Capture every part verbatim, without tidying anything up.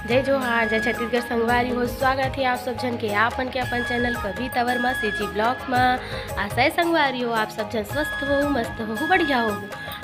जय जोहार, जय छत्तीसगढ़ संगवारी हो। स्वागत हे आप सब झन के आपन के अपन चैनल कविता वर्मा सीजी ब्लॉग्स म। आशा हे संगवारी हो, आप सब झन स्वस्थ हो, मस्त हो, बढ़िया हो।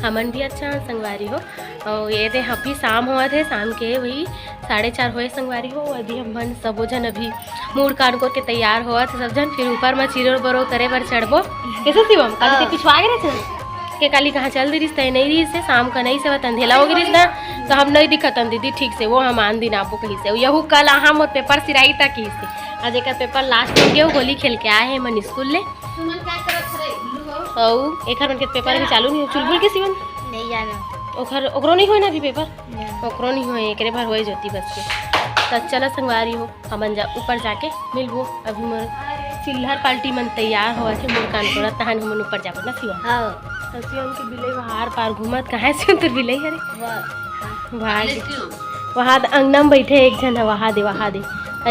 हमन भी अच्छा हन संगवारी हो। अउ ये दे अभी शाम होवत हे, शाम के वही साढ़े चार होए संगवारी हो। अभी हमन सबो झन अभी मूड़ कान कोर के तैयार होवत हे सब झन, फिर ऊपर म चिरोर बरो करे बर चढ़बो। कैसे शिवम? काली ते हाँ। पिछवा गे रहे के काली कहाँ चल दे रिस, तय नहीं रिस से, शाम का नहीं से, वत अंधेला हो गे रिस ना, तो हम नहीं दिखत हन दीदी ठीक से, वो हम आन दिन आबो कही से। यहू कल आहा मोर पेपर सिराही तक कही से, आज एक पेपर लास्ट हो गया, होली खेल के आए हैं मन स्कूल ले। तुमन का करत हरे? अउ एकर मन के पेपर भी चालू नहीं हो, चुलबुल के शिवम? नहीं जाना। ओकर, ओकरो नहीं होए ना अभी पेपर? नहीं। ओकरो नहीं होए, एकरे भर होए ज्योति बस के। तो चलो संगवारी हो, हमन जा ऊपर जाके मिलबो। अभी मोर चिल्हर पार्टी मन तैयार होवत हे, मूड़ कान कोरत, तहन हमन ऊपर जाबो ना शिवम। हाँ। तो शिवम के बिलई वहाँ आर पार घूमत, कहाँ हे शिवम तोर बिलई हरे? वाह। वहाँ के, वहाँ अंगना में बैठे एक झन हे, वहाँ दे, वहाँ दे,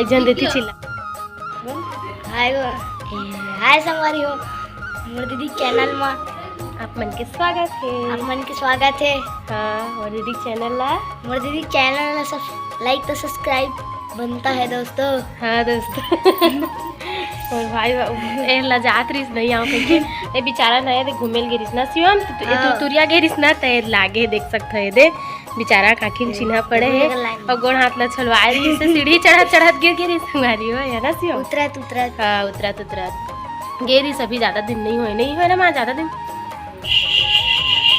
एक झन देती चिल्ला। हाय गो, ए, हाय संगवारी हो, मोर दीदी चैनल मा आप मन के स्वागत हे। आप मन के स्वागत हे। हाँ, मोर दीदी चैनल ला, मोर दीदी चैनल ला सब लाइक तो सब्सक्राइब बनता है दोस्तों। हाँ दोस्तों। और भाई बा-, ए लजात रिस नहीं आओ कहिके। ए बेचारा ना, ए दे घूमेल गे रिस ना शिवम, तु, तु, हाँ। तुरिया गे रिस ना, ते लागे देख सकत हे दे। बेचारा काकिन चिन्हा पड़े हे। अउ गोड़ हाथ ला छलवाए रिस से सीढ़ी चढ़त चढ़त गिर गे रिस संगवारी हो, है ना शिवम? उतरत उतरत। हाँ, उतरत उतरत गे रिस। अभी ज्यादा दिन नहीं होए, नहीं होए ना माँ, ज्यादा दिन।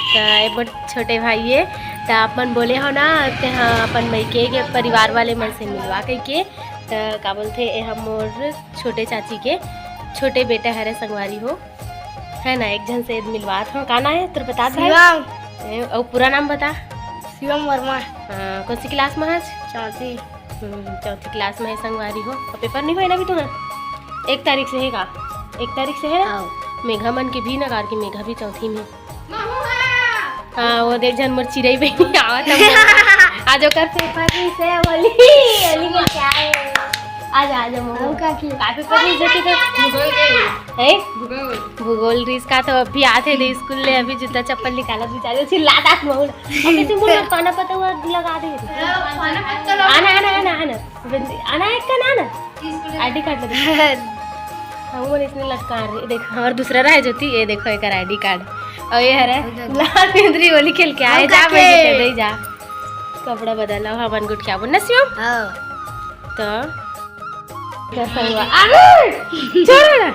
त ए मोर छोटे भाई हे, त आप मन बोले हो ना, ते हाँ अपन मइके के परिवार वाले मन से मिलवा कहिके। त का बोलथे, ए हा मोर छोटे चाची के छोटे बेटा हरे संगवारी हो, है ना, एक झन से मिलवात हो। का नाम हे तोर, बता भाई? शिवम। ए, अउ पूरा नाम बता। शिवम वर्मा। हाँ, कौन सी क्लास में हस? चौथी। हम्म, चौथी क्लास में हे संगवारी हो। अउ पेपर नहीं होए ना अभी तुम्हार? एक तारीख से हे का? एक तारीख से हे ना? हाँ। मेघा मन के भी नगार के मेघा भी चौथी में। हाँ, वो देख झन मोर चिरई बहिनी आवत हे। आज ओकर पेपर रिस हे, होली, होली में क्या है? आजा, आजा मम्मी। आओ काकी। का पेपर रिस हे? भूगोल के। हैं? भूगोल। भूगोल रिस का तो अभी आथे दे स्कूल ले, अभी जूता चप्पल निकालत बेचारे चिल्लात आत महुड़। अब इसे मुंह में पाना पता हुआ लगा दे। आना, आना, आना, आना। आना एक का ना, ना। आईडी कार्ड लगा। हम बोले इसने लटका रहे। देख, हमार दूसरा रहे ज्योति, ये देखो एकर आईडी कार्ड। और ये हरे लाल मेंदरी होली खेल के आए, जा काकी। बैठ के दे जा। कपड़ा बदल, अब हमन गुट के आबो न शिवम? हाँ। तो क्या संगवा? अरे! छोड़ ना।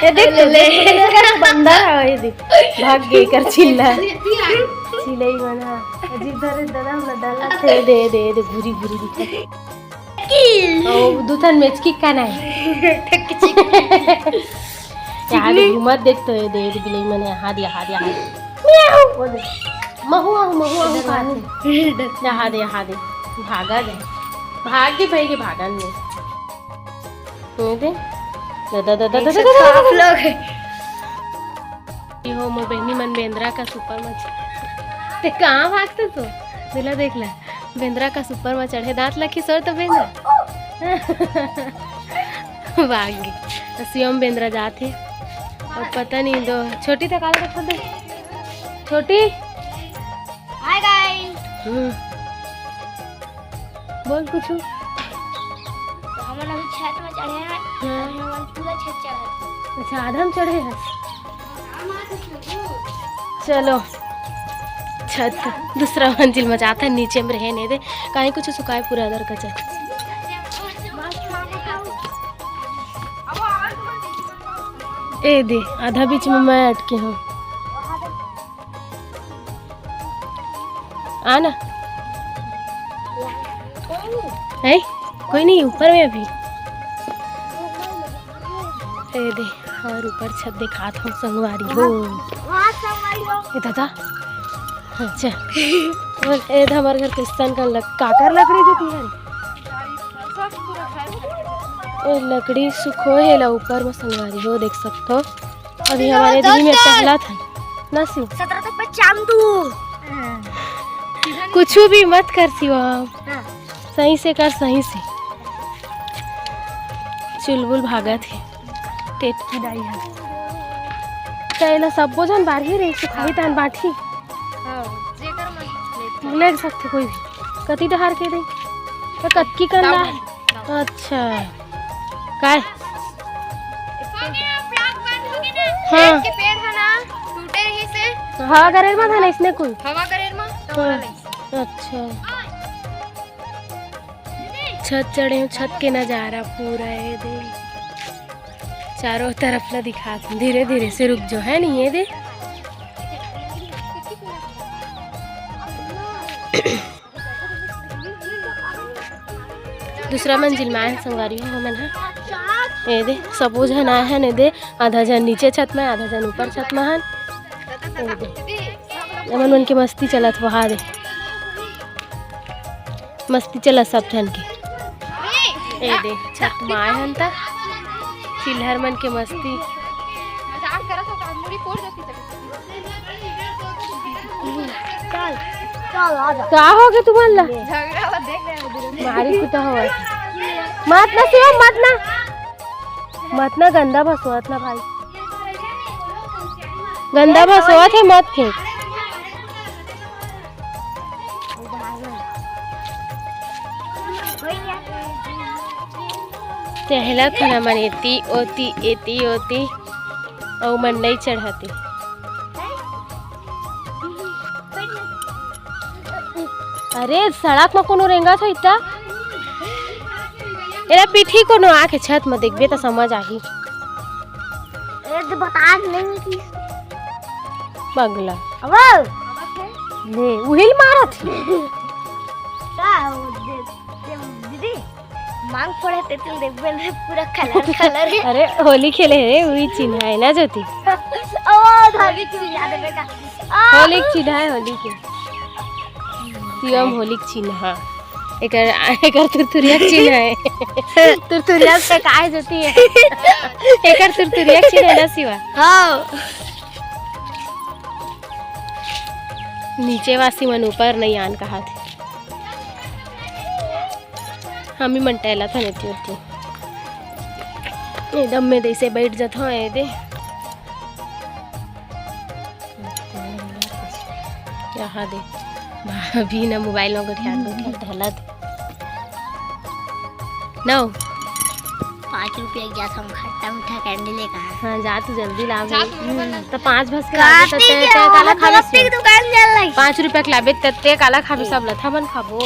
ये देख तो, ले, ले। देख, इसका बंदर है, ये देख। भाग गई कर चिल्ला। चिल्लाई बना। अजीब धरे दादा, हम डाला थे, दे, दे, दे, भूरी, भूरी दिखा। ओ, दू ठन मेचकी का ना हे? यार, घूमत देख तो, ये दे, ये दे, बिलाई मन, यहाँ दे, यहाँ दे, यहाँ दे। म्याऊ, वो दे। महू आहू, महू आहू कहाथे। यहाँ दे, यहाँ दे। भागा दे। भाग दे भाई के भागन में। ये दे। दादा, दादा, दादा, दादा, दादा। आप लोग। ये हो मोर बहिनी मन बेंदरा का सुपर मच। ते कहाँ भागते तो? दिला देख ला। बेंदरा का सुपर म चढ़े, दांत ला खिसोर तो बेंदरा। भाग गे। तो शिवम बेंदरा जात हे। और पता नहीं दो, छोटी तक आला रखो दे। छोटी। Hi guys. हम्म। बोल कुछ। तो हमन अभी छत में चढ़े हैं। हाँ। अभी हमन पूरा छत चढ़े हैं। अच्छा, आधा में चढ़े हैं। चलो, छत दूसरा मंजिल में जाता है, नीचे में रहे नहीं दे, कहीं कुछ सुखाए पूरा दर का चल। ए दे, आधा बीच में मैं अटके हूँ। आना। है? कोई नहीं, ऊपर में अभी। ए दे, और ऊपर छत दिखात हो संगवारी हो। वहाँ संगवारी हो। ए दादा। अच्छा। बोल, ए दे हमारे घर किस्तान का लग-, काकर लकड़ी जो तुम्हारी? ए लकड़ी सुखो हे ला ऊपर में संगवारी हो, देख सकत हो। अभी हमारे दिल्ली में टहला था ना शिव। सत्रह तक पे चांदू। कुछ भी मत कर शिवम। हाँ। सही से कर, सही से। चुलबुल भागत हे। टेटकी दाई हे। त एला सब्बो झन बारही रे, सुखाही तान बांटही। हाँ, जेकर मन लेथे। ले सकथे कोई भी। कति डहार के दे? त कतकी कन ला? दाऊ। अच्छा। काय? हो गया, प्लाट बंद हो गया ना। हाँ। पेड़ के पेड़ है ना, टूटे रही से। हवा गरेर मा था ना इसने कुल? हवा गरेर मा, तो हाँ। वाला नहीं। अच्छा। छत चढ़े हूँ, छत के नजारा पूरा है दे। चारों तरफ ला दिखात हूँ, धीरे धीरे से रुक जो है नहीं ये दे। दूसरा मंजिल में आए हन संगवारी हो हमन ह। ए दे, सबो झन आए हन, ए दे, आधा झन नीचे छत में, आधा झन ऊपर छत में हन। ए दे, एमन मन के मस्ती चलत वहा दे, मस्ती चलत सब झन के। ए दे, छत में आए हन त चिल्हर मन के मस्ती। चल, चल, आ जा। का हो गए तुमन ला? झगड़ा हुआ, देख रहे हो, मारी कुटा हो। मत ना शिवम, मत ना, मत ना, गंदा बसोत ना भाई, गंदा बसोत है, मत फेंक। टहलत हन मन एती ओती, एती ओती, अउ मन नइ चढ़ाते। अरे, सड़क म कोनो रेंगत होही त? एला पीठी कोनो आके छत म देखबे त समझ आही। ए, तो बता नहीं थी। पगला। अब ले, उहिल मारत। का हो, दे, दे, दीदी, मांग पड़े तेतल देखबे ना, पूरा कलर कलर है। अरे, होली खेले हे, उही चिन्हा है ना ज्योति? ओ, होली चिन्हा दे बेटा। आ। होली के चिन्हा है, होली के। शिवम होली के चिन्हा। एकर, एकर तुरतुरिया के चिन्हा है। तुरतुरिया से काय जती है? एकर तुरतुरिया के चिन्हा है ना शिवा? हाँ। नीचे वासी मन ऊपर नहीं आन कहा थे। हम ही मन टहला था नहीं होती। एकदम में जैसे बैठ जाता हूँ, ये दे। यहाँ दे, भाभी ना मोबाइल में गोठिया गोठिया ढलत। नौ। पाँच रुपया गया था, हम खट्टा मीठा कैंडी लेकर आए। हाँ, जा तू जल्दी ला जा भाई। तू, हम्म, तो पाँच भस के लाबे, तो कार्तिक ते, के ते काला खाबे गोलगप्पे की दुकान चल रही। पाँच रुपया के लाबे, ते, ते काला खाबे, सब लथा मन खाबो।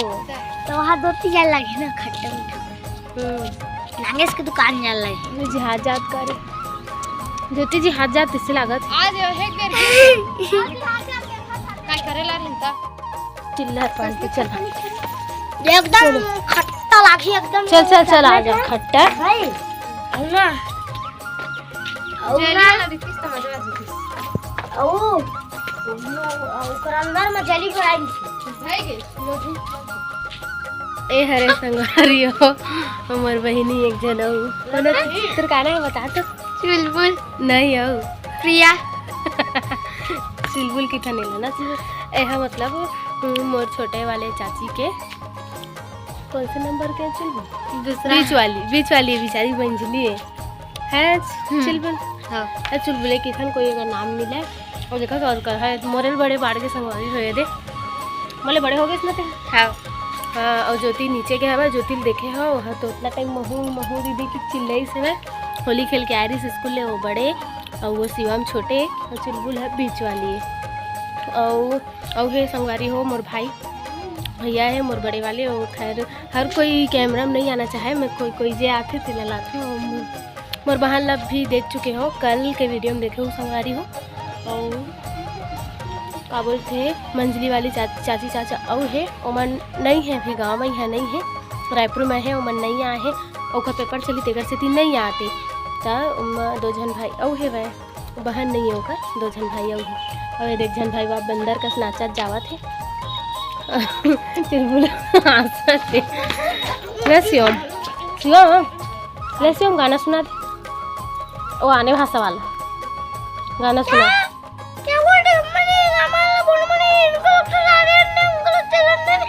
तो वहाँ दो तीन लगे ना खट्टा मीठा। हम्म। नागेश के दुकान जाए लगे। मैं जिहाद जात करे। ज्योति जी हाथ जात इससे लागत। आज हे करके। काय करे ला रिंता? चिल्ला पान के चल। एकदम चलो। खट्टा लागी एकदम। चल, चल, चल, आ जा, खट्टा। भाई, ना। और जलिया ना। ना दिखिस तो मजा आ जाती। ओ, ओकर अंदर में जली भराई। है के? ए हरे संगवारी हो, हमर बहिनी एक जन अउ। कोनो चित्र का नाम बता तो? चुलबुल। नहीं हो। प्रिया। चुलबुल की था नहीं ना, चुलबुल। ए हा मतलब, उम, मोर छोटे वाले चाची के। कौन से नंबर के चुलबुल? दूसरा। बीच वाली, बीच वाली बेचारी मंझली है। है हम्म। चुलबुल? हाँ। ए, चुलबुल के एखन कोई अगर नाम मिले, और देखा तो और कर है, मोरे ले बड़े बाढ़ के संगवारी होए दे। मोले बड़े हो गए ना ते? हाँ। हाँ, और ज्योति नीचे के हवा, ज्योति ल देखे हो, वहाँ तो उतना टाइम महू, महू दीदी की चिल्लाई से मैं होली खेल के आ रही स्कूल ले, वो बड़े, और वो शिवम छोटे, और चुलबुल है बीच वाली है। और, और हे संगवारी हो मोर भाई, भैया है मोर बड़े वाले, और खैर हर कोई कैमरा में नहीं आना चाहे, मैं कोई, कोई जे आथे तेला लाथे, और मोर बहन ला भी देख चुके हो, कल के वीडियो में देखे हो संगवारी हो। और का बोलथे, मंझली वाली चा-, चाची चाचा अउ हे, ओमन नई हे अभी गाँव में, इहाँ नई हे, रायपुर में हे, ओमन नई आए हे, ओकर पेपर चली तेकर सेती नई आते। त ओमा दो झन भाई अउ हेवय, बहन नई हे ओकर, दो झन भाई अउ हे। अउ ये देख झन भाई बाप बंदर कस नाचत जावत हे। चुलबुल हाँसत हे। ले शिवम, शिवम, ले शिवम गाना सुना दे। ओ आने भाषा वाला गाना सुना। क्या बोल रहे हो? मैंने हमारा बोल, मैंने इनको तो चला रहे हैं, उनको तो चलन नहीं।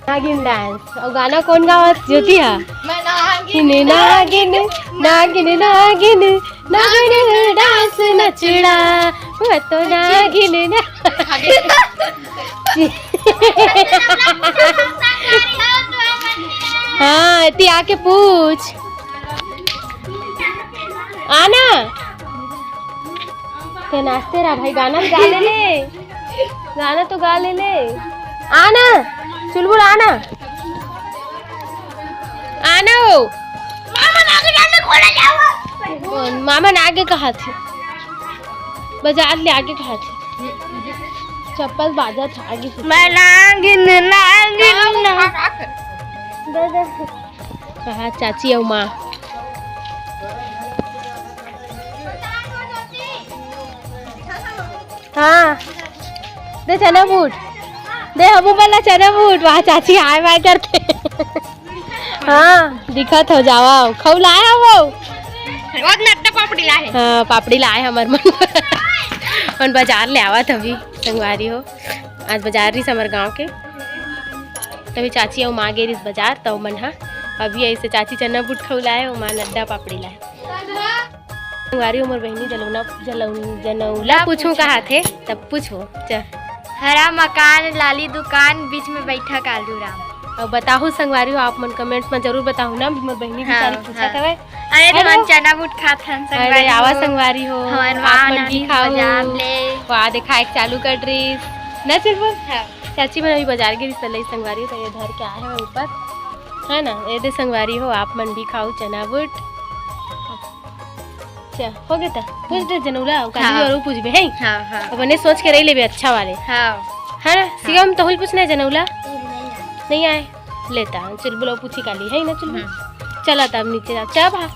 नागिन डांस। और गाना कौन गावत? ज्योति हा। मैं नागिन, नागिन, नागिन, नागिन, नागिन डांस नचड़ा, वो तो नागिन ना। हाँ, एती आके पूछ। आना। ते नाचते रहा भाई, गाना तो गा ले ले। गाना तो गा ले ले। आना। चुलबुल आना। आना हो। मामा ना आगे जाने खोला जाओ। मामा ना आगे कहा थे। बाजार ले आगे कहा थे। चप्पल बाजा था आगे से। मैं नागिन, नागिन, ना। दे, दे। कहा चाची अउ माँ। हाँ, दे चना बूट, दे हमू बला चना बूट। वहाँ चाची हाय बाय करते। हाँ, दिखत हो जावा, खऊ लाए हो वो। वो नट्टा पापड़ी लाए। हाँ, पापड़ी लाए हमर मन। मन बाजार ले आवत हवी संगवारी हो, आज बाजार रिस हमर गांव के, तभी चाची अउ माँ गे रिस बाजार, त मन हा अभी ऐसे चाची चना बूट खऊ लाए हो, माँ नड्डा पापड़ी लाए। संगवारी हो मोर बहिनी जलौना, जलौन-, जनौला पूछूं कहा थे, तब पूछो। च-, हरा मकान, लाली दुकान, बीच में बैठा कालू राम। अब बताहू संगवारी हो, आप मन कमेंट्स में जरूर बताहू ना, मोर बहिनी हाँ, बेचारी पूछत हाँ। हवय। अरे, हेलो। हमन चना बूट खात हन अरे, संगवारी आवा हो। संगवारी हो, हमन आप वाह मन भी नानी खाहू। बाजार ले। वाह, देखा एक चालू कर रही। ना चुलबुल? हाँ। चाची मन अभी बाजार गे रिस त लई संगवारी हो, त ये धर के आए हवय ऊपर, है ना? ये दे संगवारी हो, आप मन भी खाहू चना बूट। अच्छा, हो गया था। पूछ दे जनौला, काली हाँ। और पूछबे, है? हाँ, हाँ। अब उन्हें सोच के रही लेबे अच्छा वाले। हाँ। है ना? हाँ। सिगम तहुल पूछना है जनौला? नहीं आए। लेता, चुलबुल पूछी काली, है ना चुलबुल? हम्म। चला तब नीचे जा, चल भा।